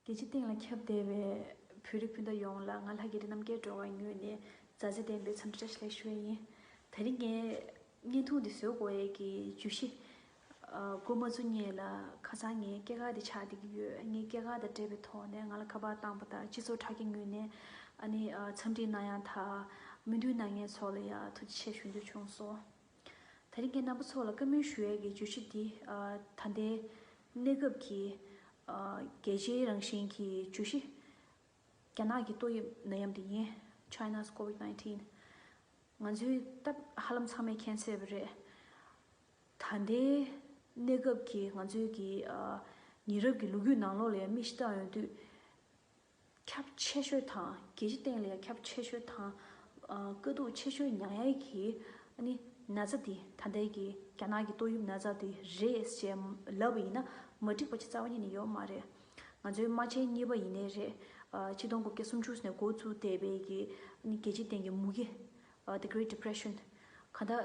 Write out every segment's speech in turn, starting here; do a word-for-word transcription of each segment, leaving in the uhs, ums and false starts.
རྒྱལ་སྤྱིའི་སྟེང་ལ་ཁྱབ་བསྡད་པའི་བོད་རིགས་སྤུན་ཟླ་ཡོངས་ལ་ང་ལྷ་རྒྱལ་རི་རྣམ་རྒྱལ་སྒྲོལ་དཀར་ངོས་ནས་མཛའ་བརྩེ་ལྡན་པའི་འཚམས་འདྲི་བཀྲ་ཤིས་བདེ་ལེགས་ཞུ་ཡ་ཡིན། དེ་རིང་ངས་བརྙན་ཐུང་འདི་བཟོ་དགོས་ཡས་ཀྱི་བརྗོད་གཞི། ཨ། འགོ་མ་བཙུགས་སྔོན་ལ་ཁ་སང་ངའི་སྐྱེས་སྐར་དེ་ཆགས་བསྡད་ཀྱི་ཡོད། ངའི་སྐྱེས་སྐར་དང་འབྲེལ་བའི་ཐོག་ནས་ང་ལ་ཁ་པར་བཏང་པ་དང་སྤྱི་ཚོགས་དྲ་རྒྱ་ངོས་ནས་ཨ་ནི་ཨ་འཚམས་འདྲི་གནང་ཡ་དང་སྨོན་འདུན་གནང་མཁན་ཚོ་ལ་ཡ་ཐུགས་རྗེ་ཆེ་ཞུ་འདོད་བྱུང་སོང་། དེ་རིང་ངས་རྣམ་པ་ཚོ་ལ་བཀའ་མོལ་ཞུ་ཡས་ཀྱི་བརྗོད་གཞི་འདི། ཨ། ད་ལྟའི་གནས་སྐབས་ཀྱི། ཨ། རྒྱལ་སྤྱིའི་རང་བཞིན་གྱི་བརྗོད་གཞི། རྒྱ་ནག་གི་ཏོག་དབྱིབས་ནད་ཡམས་འདི་ཡིན། China's COVID nineteen། ང་ཚོའི་སྟབས་ཧ་ལམ་ཚང་མས་མཁྱེན་གསལ་བ་རེད། ད་ལྟའི་གནས་སྐབས་ཀྱི་ང་ཚོའི་གི། ཨ། ཉེ་རབས་ཀྱི་ལོ་རྒྱུས་ནང་ལོགས་ལ་ཡང་མིག་ཞིག་བལྟ་ཡོང་དུས། ཁྱབ་ཆེ་ཤོས་དང་རྒྱལ་སྤྱི་སྟེང་ལ་ཡང་ཁྱབ་ཆེ་ཤོས་དང་། ཨ། དཀའ་སྡུག་ཆེ་ཤོས་མྱངས་ཡས་ཀྱི་ཨ་ནི་ན་ཚ་འདི། ད་ལྟའི་གི་རྒྱ་ནག་གི་ཏོག་དབྱིབས་ན་ཚ་འདི་རེད་ཅེས་ལབ་པ་ཡིན་ན་མ་འགྲིག་པ་ཅིག་རྩ་བ་ཉིད་ནས་ཡོད་མ་རེད། ང་ཚོའི་དམག་ཆེན་གཉིས་པ་ཡིན་ནའི་རེད། ཨ། ཆིག་སྟོང་དགུ་བརྒྱ་སུམ་ཅུ་ནས་འགོ་བཙུགས་བསྡད་པའི་གི་ཨ་ནི་རྒྱལ་སྤྱི་སྟེང་གི་མུ་གེ། ཨ། The Great Depression། གང་ལྟར།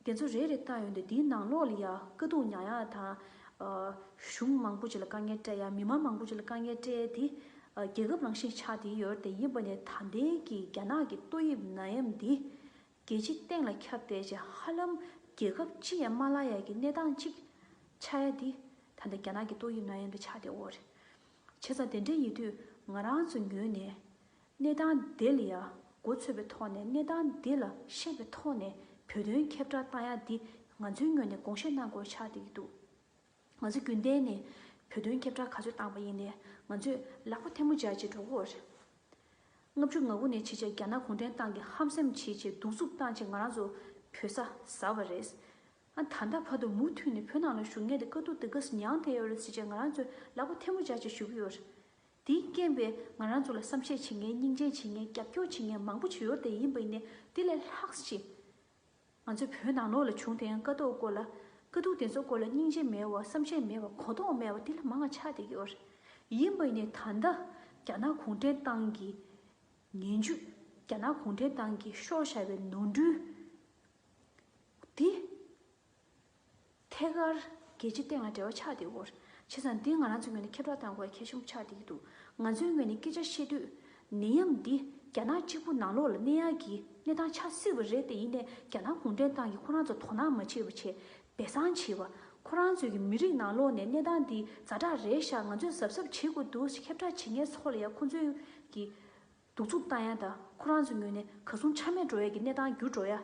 དེ་ཚོ་རེ་རེ་བལྟ་ཡོང་དུས་དེའི་ནང་ལོགས་ལ་ཡ་དཀའ་སྡུག་མྱངས་ཡ་དང་། ཨ། གཞུང་མང་པོ་ཅིག་ལ་དཀའ་ངལ་སྤྲད་ཡ། མི་མང་མང་པོ་ཅིག་ལ་དཀའ་ངལ་སྤྲད་དེ། ཨ། རྒྱལ་ཁབ་རང་བཞིན་ཆགས་བསྡད་ཡོད་རེད། དེ་ཡིན་པ་ནས་ད་ལྟའི་གི་རྒྱ་ནག་གི་ཏོག་དབྱིབས་ནད་ཡམས་འདི་རྒྱལ་སྤྱི་སྟེང་ལ་ཁྱབ་བསྡད་བྱས་ཧ་ལམ་རྒྱལ་ཁབ་སྤྱི་ཡང་མ་བརླག་ཡ་གི་གནས་སྟངས་ཅིག་ཆགས་ཡ་འདི་ད་ལྟ་རྒྱ་ནག་གི་ཏོག་དབྱིབས་ནད་ཡམས་འདི་ཆགས་བསྡད་ཡོད་རེད། བྱས་ཙང་དེ་འདྲ་ཡིན་དུས་ང་རང་ཚོ་ངོས་ནས། གནས་སྟངས་དེ་ལ་ཡ་མགོ་ཚོད་པའི་ཐོག་ནས། གནས་སྟངས་དེ་ལ་ཤེས་པའི་ཐོག་ནས་བོད་དོན་ཁྱབ་བསྒྲགས་བཏང་ཡ་འདི་ང་ཚོའི་ངོས་ནས་དགོངས་བཞེས་གནང་དགོས་ཆགས་བསྡད་ཀྱི་འདུག་ང་ཚོ་རྒྱུན་ལྡན་ནས་བོད་དོན་ཁྱབ་བསྒྲགས་ག་ཚོད་བཏང་པ་ཡིན་ནའི་ང་ཚོས་ལག་པ་ཐལ་མོ་སྦྱར་བྱས་འགྲོ་གི་ཡོད་རེད། ལྔ་བཅུ་ང་དགུ་ནས་བྱས་བྱས་རྒྱ་ནག་གུང་ཁྲན་ཏང་གིས་ཧམ་སེམས་བྱས་བྱས་གདུག་རྩུབ་བཏང་བྱས་ང་རང་ཚོ་བོད་ས་ཟ་བ་རེད། ཨ། ད་ལྟ་བར་དུ་མུ་མཐུད་ནས་བོད་ནང་ལ་བཞུགས་མཁན་དེ་དཀའ་སྡུག་དེ་ག་ཚོད་མྱངས་བསྡད་ཡོད་རེད་ཟེར་བྱས་ང་རང་ཚོས་ལག་པ་ཐལ་མོ་སྦྱར་བྱས་ཞུ་གི་ཡོད་རེད། དེའི་རྐྱེན་པས་ང་རང་ཚོ་ལ་བསམ་ཤེས་བྱེད་མཁན། སྙིང་རྗེ་བྱེད་མཁན། རྒྱབ་སྐྱོར་བྱེད་མཁན་མང་པོ་ཅིག་ཡོད་རེད། དེ་ཡིན་པ་ཡིན་ནའི་དེ་ལས་ལྷག་ཅིག་ང་ཚོའི་བོད་ནང་ལོགས་ལ་བྱུང་བསྡད་མཁན་དཀའ་སྡུག་སྐོར་ལ། དཀའ་སྡུག་དེ་ཚོ་སྐོར་ལ་སྙིང་རྗེ་མེད་པ། བསམ་ཤེས་མེད་པ། གོ་རྟོགས་མེད་པ་དེ་ལས་མང་བ་ཆགས་བསྡད་ཀྱི་ཡོད་རེད། ཡིན་པ་ཡིན་ནའི་ད་ལྟ་རྒྱ་ནག་གུང་ཁྲན་ཏང་གི་ངན་ཇུས། རྒྱ་ནག་གུང་ཁྲན་ཏང་གིས་ཤོར་བཞག་པའི་ནོར་འཁྲུལ་དེ་ཐད་ཀར་རྒྱལ་སྤྱིའི་སྟེང་ལ་འབྲེལ་བ་ཆགས་བསྡད་ཡོད་རེད། བྱས་ཙང་འདི་ང་རང་ཚོའི་ངོས་ནས་ཁྱབ་བསྒྲགས་གཏང་དགོས་གལ་ཆེན་པོ་ཆགས་བསྡད་ཀྱི་འདུག་ང་ཚོའི་ངོས་ནས་སྐད་ཆ་བཤད་དུས། ནད་ཡམས་འདི་རྒྱ་ནག་གཅིག་པུ་ནང་ལོགས་ལ་གནས་ཡག་གི་གནས་སྟངས་ཆགས་སྲིད་པ་རེད། དེ་ཡིན་ནའི་རྒྱ་ནག་གུང་ཁྲན་ཏང་གིས་ཁོ་རང་ཚོ་དོ་སྣང་མ་བྱས་པ་བྱས། སྦས་གསང་བྱས་པ། ཁོ་རང་ཚོའི་གི་མི་རིགས་ནང་ལོགས་ནས་གནས་སྟངས་འདི་ཛ་དྲག་རེད་ཤག་ང་ཚོས་གཟབ་གཟབ་བྱེད་དགོས་འདུག་ཁྱབ་བསྒྲགས་བྱེད་མཁན་ཚོ་ལ་ཡང་ཁོ་ཚོའི་གི་གདུག་རྩུབ་བཏང་ཡ་དང་། ཁོ་རང་ཚོའི་ངོས་ནས་ག་སོང་ཆ་མེད་འགྲོ་ཡ་གི་གནས་སྟངས་འགྱུར་འགྲོ་ཡ།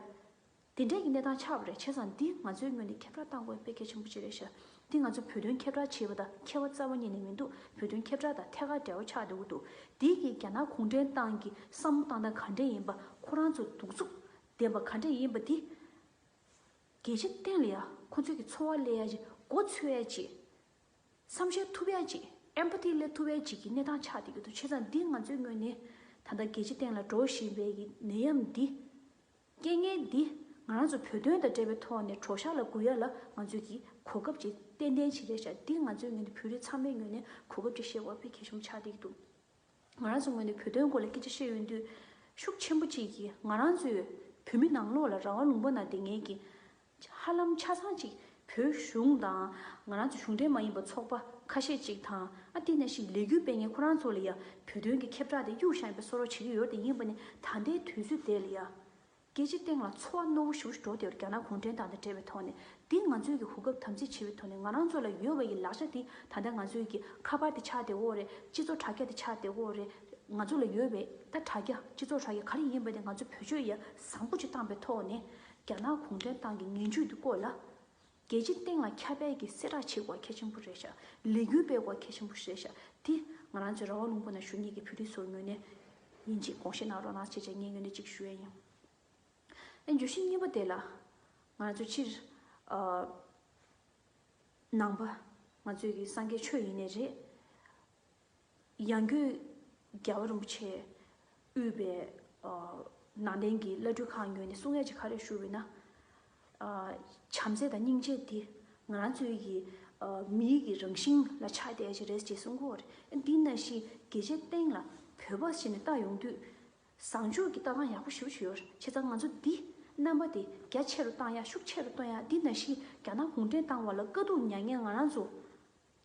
དེ་འདྲའི་གི་གནས་སྟངས་ཆགས་པ་རེད། བྱས་ཙང་འདི་ང་ཚོའི་ངོས་ནས་ཁྱབ་བསྒྲགས་གཏང་དགོས་དཔེ་གལ་ཆེན་པོ་ཅིག་རེད་ཤག་འདི་ང་ཚོ་བོད་དོན་ཁྱབ་བསྒྲགས་བྱེད་པ་དང་ཁྱད་པར་རྩ་བ་ཉིད་ནས་མི་འདུག་བོད་དོན་ཁྱབ་བསྒྲགས་དང་ཐད་ཀར་འབྲེལ་བ་ཆགས་འགྲོ་གི་འདུག་འདི་གི་རྒྱ་ནག་གུང་ཁྲན་ཏང་གི་བསམ་བློ་བཏང་སྟངས་ག་འདྲས་ཡིན་པ། ཁོ་རང་ཚོ་གདུག་རྩུབ་ལྡན་པ་ག་འདྲས་ཡིན་པ་འདི། རྒྱལ་སྤྱི་སྟེང་ལ་ཡང་ཁོ་ཚོའི་གི་ཚོར་བ་སླེབས་ཡ་ཅིག་མགོ་ཚོད་ཡ་ཅིག་བསམ་ཤེས་ཐུབ་ཡ་ཅིག་ཨེམ་པ་ཐི་སླེབས་ཐུབ་ཡ་ཅིག་གི་གནས་སྟངས་ཆགས་བསྡད་ཀྱི་འདུག་བྱས་ཙང་འདི་ང་ཚོའི་ངོས་ནས་ད་ལྟ་རྒྱལ་སྤྱི་སྟེང་ལ་འགྲོ་བཞིན་པའི་གི་ནད་ཡམས་འདི། རྐྱེན་ངན་འདི་ང་རང་ཚོ་བོད་དོན་དང་འབྲེལ་བའི་ཐོག་ནས་གྲོགས་ཤག་ལ་སྒུག་ཡ་ལ་ང་ཚོས་ཀྱི་གོ་སྐབས་ཅིག་ཏན་ཏན་ཅིག་རེད་ཤག་འདི་ང་ཚོའི་ངོས་ནས་བོད་རིགས་ཚང་མའི་ངོས་ནས་གོ་སྐབས་ཅིག་བཤད་དགོས་དཔེ་གལ་ཆེན་པོ་ཆགས་བསྡད་ཀྱི་འདུག་ང་རང་ཚོ་ངོས་ནས་བོད་དོན་སྐོར་ལ་སྐད་ཆ་བཤད་ཡོང་དུས། ཤུགས་ཆེན་པོ་གཅིག་གིས་ང་རང་ཚོའི་བོད་མི་ནང་ལོགས་ལ་རང་དབང་ལུང་པ་ནང་བསྡད་མཁན་གྱི་ཧ་ལམ་ཆ་ཚང་གཅིག་བོད་གཞུང་དང་། ང་རང་ཚོ་གཞུང་འབྲེལ་མ་ཡིན་པ་ཚོགས་པ་ཁ་ཤས་གཅིག་དང་། ཨ། དེ་ནང་བཞིན་ལས་འགུལ་སྤེལ་མཁན་ཁོ་རང་ཚོ་ལ་ཡ་བོད་དོན་གྱི་ཁྱབ་བསྒྲགས་དེ་གཡུག་བཞག་ཡིན་པའི་བཟོ་འདྲ་བྱེད་ཀྱི་ཡོད་རེད། དེ་ཡིན་པ་ནི་ད་ལྟའི་དུས་ཚོད་དེ་ལ་ཡ། རྒྱལ་སྤྱིའི་སྟེང་ལ་ཚོར་བ་རྣོ་བོ་ཞེ་པོ་ཞིག་འགྲོ་བསྡད་ཡོད་རེད། རྒྱ་ནག་གུང་ཁྲན་ཏང་དང་འབྲེལ་བའི་ཐོག་ནས། འདི་ང་ཚོས་ཀྱི་གོ་སྐབས་དམ་འཛིན་བྱེད་པའི་ཐོག་ནས་ང་རང་ཚོ་ལ་ཡོད་པ་ཡི་ལག་ཆ་འདི་ད་ལྟ་ང་ཚོས་ཀྱི་ཁ་པར་དེ་ཆགས་བསྡད་ཡོད་རེད། སྤྱི་ཚོགས་དྲ་རྒྱ་དེ་ཆགས་བསྡད་ཡོད་རེད། ང་ཚོ་ལ་ཡོད་པའི་ད་དྲ་རྒྱ། སྤྱི་ཚོགས་དྲ་རྒྱ་ག་རེ་ཡིན་པ་དེ་ང་ཚོ་བེད་སྤྱོད་ཡ་བཟང་པོ་ཅིག་བཏང་པའི་ཐོག་ནས། རྒྱ་ནག་གུང་ཁྲན་ཏང་གི་ངན་ཇུས་འདི་སྐོར་ལ་རྒྱལ་སྤྱིའི་སྟེང་ལ་ཁྱབ་པའི་གི་གསལ་བསྒྲགས་བྱེད་དགོས་གལ་ཆེན་པོ་རེད་ཤག་ལས་འགུལ་སྤེལ་དགོས་གལ་ཆེན་པོ་རེད་ཤག་དེ་ང་རང་ཚོའི་རང་དབང་ལུང་པ་ནང་བཞུགས་མཁན་གྱི་བོད་རིགས་ཚོའི་ངོས་ནས་ཡིན་གཅིག་དགོངས་བཞེས་གནང་རོགས་གནང་བྱས་བྱས་ངའི་ངོས་ནས་གཅིག་ཞུ་ཡ་ཡིན། ཨ། བརྗོད་གཞི་གཉིས་པ་དེ་ལ། ང་ཚོ་སྤྱིར། ཨ། ནང་པ། ང་ཚོའི་གི་སངས་རྒྱས་ཆོས་ཡིན་ནའི་རེད། ཡང་སྒོས་རྒྱལ་བ་རིན་པོ་ཆེ་དབུས་པའི། ཨ། ནང་བསྟན་གྱི་བླ་སྤྲུལ་ཁག་ངོས་ནས་གསུང་ཡ་ཅིག་ག་རེ་ཞུ་བས་ན། ཨ། བྱམས་བརྩེ་དང་སྙིང་རྗེ་འདི་ང་རང་ཚོའི་གི། ཨ། མིའི་གི་རང་བཞིན་ལ་ཆགས་བསྡད་ཡ་ཅིག་རེད་ཅེས་གསུང་གི་ཡོད་རེད། འདི་ནང་བཞིན་རྒྱལ་སྤྱིའི་སྟེང་ལ་བོད་པ་ཞིག་ནས་ལྟ་ཡོང་དུས། བཟང་སྤྱོད་ཀྱི་ལྟ་སྟངས་ཡག་པོ་ཞེ་པོ་ཅིག་ཡོད་རེད། བྱས་ཙང་ང་ཚོ་འདི་རྣམ་པ་དེ་རྒྱ་ཆེ་རུ་བཏང་ཡ། ཤུགས་ཆེ་རུ་གཏོང་ཡ། འདི་ནང་བཞིན་རྒྱ་ནག་གུང་ཁྲན་ཏང་བ་ལ་དཀའ་སྡུག་མྱངས་མཁན་ང་རང་ཚོ་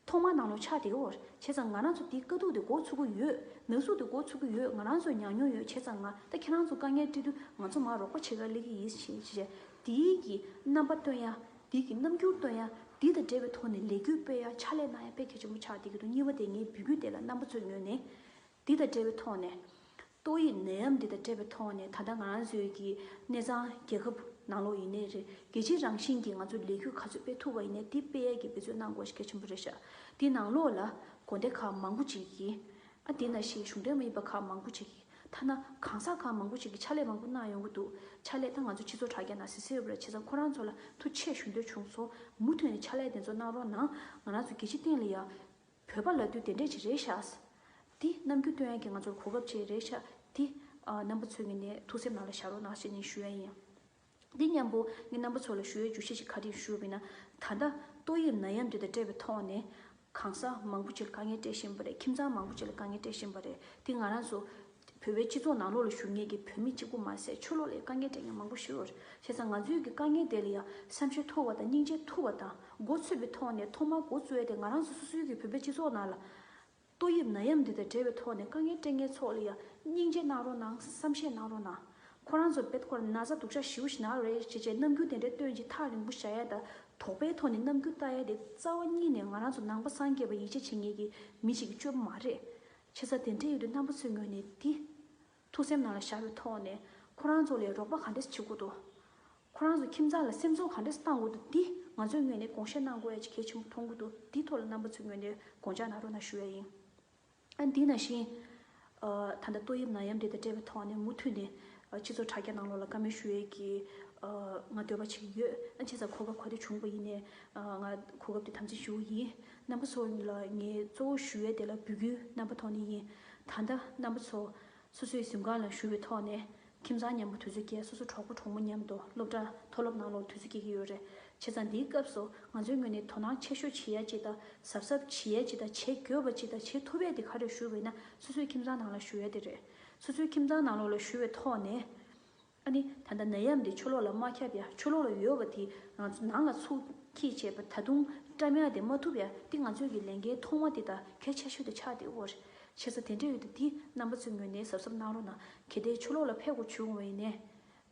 ཐོག་མ་ནང་ལོགས་ཆགས་བསྡད་ཡོད་རེད། བྱས་ཙང་ང་རང་ཚོ་དེའི་དཀའ་སྡུག་དེ་འགོ་ཚུགས་ཀྱི་ཡོད། ན་ཟུག་དེ་འགོ་ཚུགས་ཀྱི་ཡོད། ང་རང་ཚོ་ཉམས་མྱོང་ཡོད། བྱས་ཙང་ང་ད་ཁྱེད་རང་ཚོ་དཀའ་ངལ་འཕྲད་དུས་ང་ཚོ་མར་རོགས་པ་བྱེད་ག་སླེབས་ཀྱི་ཡིན་ཞེས་བྱས། དེའི་གི་རྣམ་པ་སྟོན་ཡ། དེའི་གི་རྣམ་འགྱུར་སྟོན་ཡ། དེ་དང་འབྲེལ་བའི་ཐོག་ནས་ལས་འགུལ་སྤེལ་ཡ། ཕྱག་ལས་གནང་ཡ་དཔེ་གལ་ཆེན་པོ་ཆགས་བསྡད་ཀྱི་འདུག་གཉིས་པ་དེ་ངའི་འབོད་སྐུལ་དེ་ལ་རྣམ་པ་ཚོའི་ངོས་ནས། དེ་དང་འབྲེལ་བའི་ཐོག་ནས། ཏོག་དབྱིབས་ནད་ཡམས་འདི་དང་འབྲེལ་བའི་ཐོག་ནས། ད་ལྟ་ང་རང་ཚོའི་གི་གནས་ཚང་རྒྱལ་ཁབ་ནང་ལོགས་ཡིན་ནའི་རེད། རྒྱལ་སྤྱིའི་རང་བཞིན་གྱི་ང་ཚོ་ལས་འགུལ་ག་ཚོད་སྤེལ་ཐུབ་པ་ཡིན་ནའི་དེ་སྤེལ་ཡས་ཀྱི་འབད་བརྩོན་གནང་དགོས་ཤེས་གལ་ཆེན་པོ་རེད་ཤག་དེ་ནང་ལོགས་ལ་དགོན་སྡེ་ཁག་མང་པོ་ཅིག་གིས། ཨ་དེ་ནང་བཞིན་གཞུང་འབྲེལ་མ་ཡིན་པ་ཁག་མང་པོ་ཅིག་གིས། ཐ་ན་གང་ཟག་ཁག་མང་པོ་ཅིག་གིས་ཕྱག་ལས་མང་པོ་གནང་ཡོང་གི་འདུག་ཕྱག་ལས་ད་ང་ཚོ་སྤྱི་ཚོགས་དྲ་རྒྱ་ནང་གཟིགས་གཟིགས་ཡོད་པ་རེད། བྱས་ཙང་ཁོ་རང་ཚོ་ལ་ཐུགས་རྗེ་ཆེ་ཞུ་འདོད་བྱུང་སོང་། མུ་མཐུད་ནས་ཕྱག་ལས་དེ་ཚོ་གནང་རོགས་གནང་། ང་རང་ཚོ་རྒྱལ་སྤྱི་སྟེང་ལ་ཡ། བོད་པ་ལབ་དུས་དེ་འདྲས་ཅིག་རེད་ཤག་འདི་རྣམ་འགྱུར་སྟོན་ཡག་གི་ང་ཚོར་གོ་སྐབས་ཅིག་རེད་ཤག་འདི་ཨ་རྣམ་པ་ཚོའི་ངོས་ནས་ཐུགས་སེམས་ནང་ལ་བཞག་རོགས་གནང་ཞེས་ནས་ཞུ་ཡ་ཡིན། འདི་མཉམ་པོ་ངས་རྣམ་པ་ཚོ་ལ་ཞུ་ཡའི་འཇུག་བཤད་ཅིག་ག་རེ་ཞུ་བ་ཡིན་ན། ད་ལྟ་ཏོག་དབྱིབས་ནད་ཡམས་འདི་དང་འབྲེལ་བའི་ཐོག་ནས་གང་ཟག་མང་པོ་ཅིག་ལ་དཀའ་ངལ་སྤྲད་བཞིན་པ་རེད། ཁྱིམ་ཚང་མང་པོ་ཅིག་ལ་དཀའ་ངལ་སྤྲད་བཞིན་པ་རེད། འདི་ང་རང་ཚོ་བོད་པའི་སྤྱི་ཚོགས་ནང་ལོགས་ལ་བཞུགས་མཁན་གྱི་བོད་མི་གཅིག་པུ་མ་ཟད་ཕྱི་ལོགས་ལ་དཀའ་ངལ་སྤྲད་མཁན་མང་པོ་ཞིག་ཡོད་རེད། བྱས་ཙང་ང་ཚོའི་གི་དཀའ་ངལ་དེ་ལ་ཡང་བསམ་ཤེས་ཐུབ་པ་དང་སྙིང་རྗེ་ཐུབ་པ་དང་མགོ་ཚོས་པའི་ཐོག་ནས། ཐོག་མར་མགོ་བཙུགས་ཡ་དེ་ང་རང་ཚོ་སོ་སོའི་གི་བོད་པའི་སྤྱི་ཚོགས་ནང་ལ་ཏོག་དབྱིབས་ནད་ཡམས་འདི་དང་འབྲེལ་བའི་ཐོག་ནས་དཀའ་ངལ་སྤྲད་མཁན་ཚོ་ལ་ཡང་སྙིང་རྗེ་གནང་རོགས་གནང་། བསམ་ཤེས་གནང་རོགས་གནང་། ཁོ་རང་ཚོ་རྦད་ཁོ་རང་ན་ཚ་སྡུག་ཅག་ཞེ་པོ་ཞིག་ན་རེད་ཅེས་བྱས་རྣམ་འགྱུར་དེ་འདྲ་སྟོན་ཅིག་ཐག་རིང་པོ་བཞག་ཡ་དང་དོགས་པའི་ཐོག་ནས་རྣམ་འགྱུར་ལྟ་ཡ་དེ་རྩ་བ་ཉིད་ནས་ང་རང་ཚོ་ནང་པ་སངས་རྒྱས་པ་ཡིད་ཆེས་བྱེད་མཁན་གྱི་མི་ཞིག་གི་སྤྱོད་པ་མ་རེད། བྱས་ཙང་དེ་འདྲ་ཡོད་དུས་རྣམ་པ་ཚོའི་ངོས་ནས་འདི་ཐུགས་སེམས་ནང་ལ་བཞག་པའི་ཐོག་ནས་ཁོ་རང་ཚོ་ལ་རོགས་པ་ག་འདྲས་བྱེད་དགོས་འདུག་ཁོ་རང་ཚོ་ཁྱིམ་ཚང་ལ་སེམས་ཚོར་ག་འདྲས་བཏང་དགོས་འདུག་འདི་ང་ཚོའི་ངོས་ནས་དགོངས་བཞེས་གནང་དགོས་ཡ་ཅིག་གལ་ཆེན་པོ་མཐོང་གི་འདུག་འདིའི་ཐོག་ལ་རྣམ་པ་ཚོའི་ངོས་ནས་དགོངས་འཇགས་གནང་རོགས་གནང་ཞུ་ཡ་ཡིན། ཨ་འདི་ནང་བཞིན། ཨ་ད་ལྟ་ཏོག་དབྱིབས་ནད་ཡམས་འདི་དང་འབྲེལ་བའི་ཐོག་ནས་མུ་མཐུད་ནས་ཨ་སྤྱི་ཚོགས་དྲ་རྒྱ་ནང་ལོགས་ལ་བཀའ་མོལ་ཞུ་ཡས་ཀྱི་ཨ་ང་འདོད་པ་བྱེད་ཀྱི་ཡོད། ཨ་བྱས་ཙང་གོ་སྐབས་ག་དུས་བྱུང་བ་ཡིན་ནའི་ཨ་ང་གོ་སྐབས་དེ་དམ་འཛིན་ཞུ་གི་ཡིན། རྣམ་པ་ཚོ་ལ་ངས་གཙོ་བོ་ཞུ་ཡས་དེ་ལ་འབོད་སྐུལ་རྣམ་པ་ཐོག་ནས་ཡིན། ད་ལྟ་རྣམ་པ་ཚོ་སོ་སོའི་གཟིམ་ཁང་ལ་བཞུགས་པའི་ཐོག་ནས། ཁྱིམ་ཚང་མཉམ་པོ་དུས་ཚོད་བསྐྱལ། སོ་སོ་གྲོགས་པོ་གྲོགས་མོ་མཉམ་དུ་སློབ་གྲྭ་མཐོ་སློབ་ནང་ལོགས་དུས་ཚོད་སྐྱེལ་གྱི་ཡོད་རེད། བྱས་ཙང་འདིའི་སྐབས་སུ་ང་ཚོའི་ངོས་ནས་དོ་སྣང་ཆེ་ཤོས་བྱེད་ཡ་ཅིག་དང་གཟབ་གཟབ་བྱེད་ཡ་ཅིག་དང་བྱེད་དགོས་པ་ཅིག་དང་བྱེད་ཐུབ་ཡ་དེ་ག་རེ་ཞུས་པ་ཡིན་ན། སོ་སོའི་ཁྱིམ་ཚང་ནང་ལ་བཞུགས་ཡ་དེ་རེད། སོ་སོའི་ཁྱིམ་ཚང་ནང་ལོགས་ལ་བཞུགས་པའི་ཐོག་ནས། ཨ་ནི་ད་ལྟ་ནད་ཡམས་དེ་ཕྱི་ལོགས་ལ་མ་ཁྱབ་ཡ། ཕྱི་ལོགས་ལ་ཡོད་པ་དེ་ང་ཚོ་ནང་ལ་ཚུར་འཁྱེར་བྱས་པ་ད་དུང་བཀྲམ་ཡ་དེ་མ་ཐུབ་ཡ་དེ་ང་ཚོའི་གི་ལས་འགན་ཐོག་མ་དེ་དང་གལ་ཆེ་ཤོས་དེ་ཆགས་བསྡད་ཡོད་རེད། བྱས་ཙང་དེ་འདྲ་ཡོད་དུས་དེ་རྣམ་པ་ཚོའི་ངོས་ནས་གཟབ་གཟབ་གནང་རོགས་གནང་། གལ་ཏེ་ཕྱི་ལོགས་ལ་ཕེབས་དགོས་བྱུང་བ་ཡིན་ནའི།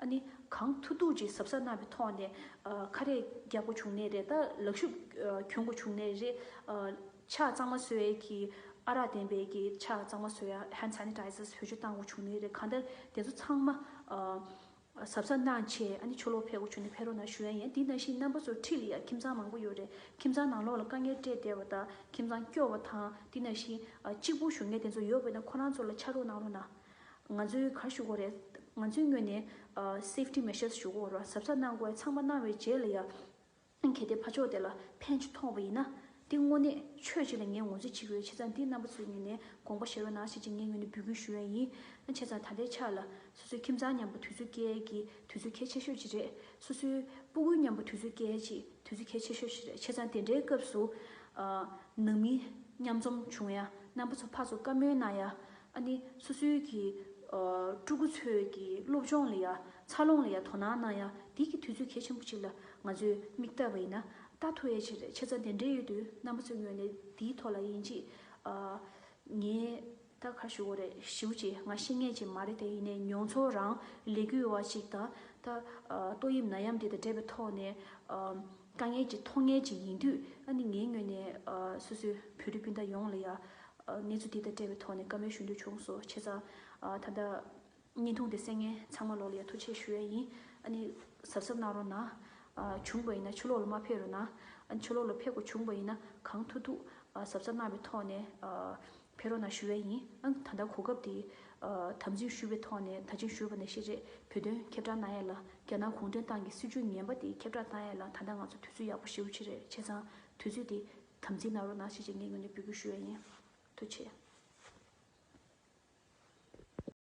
ཨ་ནི་གང་ཐུབ་ཐུབ་ཅིག་གཟབ་གཟབ་གནང་བའི་ཐོག་ནས། ཨ་ཁ་རས་རྒྱག་དགོས་བྱུང་ནའི་རེད། ད་ལག་ཤུབས་ཨ་གྱོན་དགོས་བྱུང་ནའི་རེད། ཨ་ཕྱག་གཙང་མ་བཟོ་ཡས་ཀྱི་ཨ་རག་ལྡན་པའི་གི་ཕྱག་གཙང་མ་བཟོ་ཡ་hand sanitizers བེད་སྤྱོད་བཏང་དགོས་བྱུང་ནའི་རེད། གང་ལྟར་དེ་ཚོ་ཚང་མ་ཨ་གཟབ་གཟབ་གནང་བྱས། ཨ་ནི་ཕྱི་ལོགས་ཕེབས་དགོས་བྱུང་ནའི་ཕེབས་རོགས་གནང་ཞུ་ཡ་ཡིན། དེ་ནང་བཞིན་རྣམ་པ་ཚོ་འཁྲིས་ལ་ཡ་ཁྱིམ་ཚང་མང་པོ་ཡོད་རེད། ཁྱིམ་ཚང་ནང་ལོགས་ལ་དཀའ་ངལ་འཕྲད་བསྡད་པ་དང་ཁྱིམ་ཚང་སྐྱོ་བ་དང་། དེ་ནང་བཞིན་ཨ་གཅིག་པུ་བཞུགས་མཁན་དེ་ཚོ་ཡོད་པ་ཡིན་ན་ཁོ་རང་ཚོ་ལ་ཕྱག་རོགས་གནང་རོགས་གནང་། ང་ཚོའི་ག་རེ་ཞུ་དགོས་རེད། ང་ཚོའི་ངོས་ནས་ཨ་safety measures ཞུ་དགོས་རེད། གཟབ་གཟབ་གནང་དགོས་ཚང་མ་གནང་བའི་རྗེས་ལ་ཡ། གལ་ཏེ་ཕར་ཕྱོགས་དེ་ལ་ཕན་ཅིག་ཐོགས་པ་ཡིན་ན། དེ་དངོས་གནས་ཆོས་ཅིག་ལ་ངས་ངོས་འཛིན་བྱེད་ཀྱི་ཡོད། བྱས་ཙང་འདི་རྣམ་པ་ཚོའི་ངོས་ནས་དགོངས་པ་བཞེས་རོགས་གནང་ཞེས་ཀྱི་ངའི་ངོས་ནས་འབོད་སྐུལ་ཞུ་ཡ་ཡིན། ཨ་བྱས་ཙང་ད་ལྟའི་ཆ་ལ་སོ་སོའི་ཁྱིམ་ཚང་མཉམ་པོ་དུས་ཚོད་སྐྱེལ་གྱི་དུས་ཚོད་གལ་ཆེ་ཤོས་ཅིག་རེད། སོ་སོའི་སྤུ་གུ་མཉམ་པོ་དུས་ཚོད་སྐྱེལ་གྱི་དུས་ཚོད་གལ་ཆེ་ཤོས་ཤིག་རེད། བྱས་ཙང་དེ་འདྲའི་སྐབས་སུ། ཨ་ནང་མི་མཉམ་འཛོམས་བྱུང་ཡ། རྣམ་པ་ཚོ་ཕར་ཚུར་བཀའ་མོལ་གནང་ཡ། ཨ་ནི་སོ་སོའི་གི་ཨ་ཕྲུ་གུ་ཚོའི་གི་སློབ་སྦྱོང་ལ་ཡ། འཚར་ལོངས་ལ་ཡ་དོ་སྣང་གནང་ཡ། དེ་གི་དུས་ཚོད་གལ་ཆེན་པོ་ཅིག་ལ་ང་ཚོས་མིག་ལྟ་བ་ཡིན་ན་ལྟ་ཐུབ་ཡ་ཅིག་རེད། བྱས་ཙང་དེ་འདྲའི་ཡོད་དུས་རྣམ་པ་ཚོའི་ངོས་ནས་དེའི་ཐོག་ལ་ཡིན་གཅིག་ཨ་ངས་ད་ག་རེ་ཞུ་དགོས་རེད། ཞེ་པོ་ཅིག་ང་ཤེས་མཁན་ཅིག་མ་རེད་དེ། ཡིན་ནའི་མྱོང་ཚོར་རང་ལས་འགུལ་བ་ཅིག་དང་། ད་ཨ་ཏོག་དབྱིབས་ནད་ཡམས་དེ་དང་འབྲེལ་བའི་ཐོག་ནས་ཨ་དཀའ་ངལ་ཅིག་མཐོང་མཁན་ཅིག་ཡིན་དུས། ཨ་ནི་ངའི་ངོས་ནས་ཨ་སོ་སོའི་བོད་རིགས་སྤུན་ཟླ་ཡོངས་ལ་ཡ་ཨ་གནས་ཚུལ་འདི་དང་འབྲེལ་བའི་ཐོག་ནས་བཀའ་མོལ་ཞུ་འདོད་བྱུང་སོང་། བྱས་ཙང་ཨ་ད་ལྟ་བརྙན་ཐུང་འདི་གསན་མཁན་ཚང་མ་ལོག་ལ་ཡ་ཐུགས་རྗེ་ཆེ་ཞུ་ཡ་ཡིན། ཨ་ནི་གཟབ་གཟབ་གནང་རོགས་གནང་། ཨ་བྱུང་བ་ཡིན་ན་ཕྱི་ལོགས་ལ་མ་ཕེབས་རོགས་གནང་། ཨ་ནི་ཕྱི་ལོགས་ལ་ཕེབས་དགོས་བྱུང་བ་ཡིན་ན་གང་ཐུབ་ཐུབ་ཨ་གཟབ་གཟབ་གནང་བའི་ཐོག་ནས་ཨ་ཕེབས་རོགས་གནང་ཞུ་ཡ་ཡིན། ཨ་ནི་ད་ལྟ་གོ་སྐབས་འདི་ཨ་དམ་འཛིན་ཞུ་བའི་ཐོག་ནས། ད་ཅི་ཞུས་པ་ནང་བཞིན་རེད། བོད་དོན་ཁྱབ་བསྒྲགས་གནང་ཡ་ལ། རྒྱ་ནག་གུང་ཁྲན་ཏང་གི་སྲིད་བྱུས་ངན་པ་དེ་ཁྱབ་བསྒྲགས་གཏང་ཡ་ལ་ད་ལྟ་ང་ཚོ་དུས་ཚོད་ཡག་པོ་ཞེ་པོ་ཅིག་རེད། བྱས་ཙང་དུས་ཚོད་དེ་དམ་འཛིན་གནང་རོགས་གནང་ཞེས་ཀྱི་ངའི་ངོས་ནས་འབོད་སྐུལ་ཞུ་ཡ་ཡིན། ཐུགས་རྗེ་ཆེ།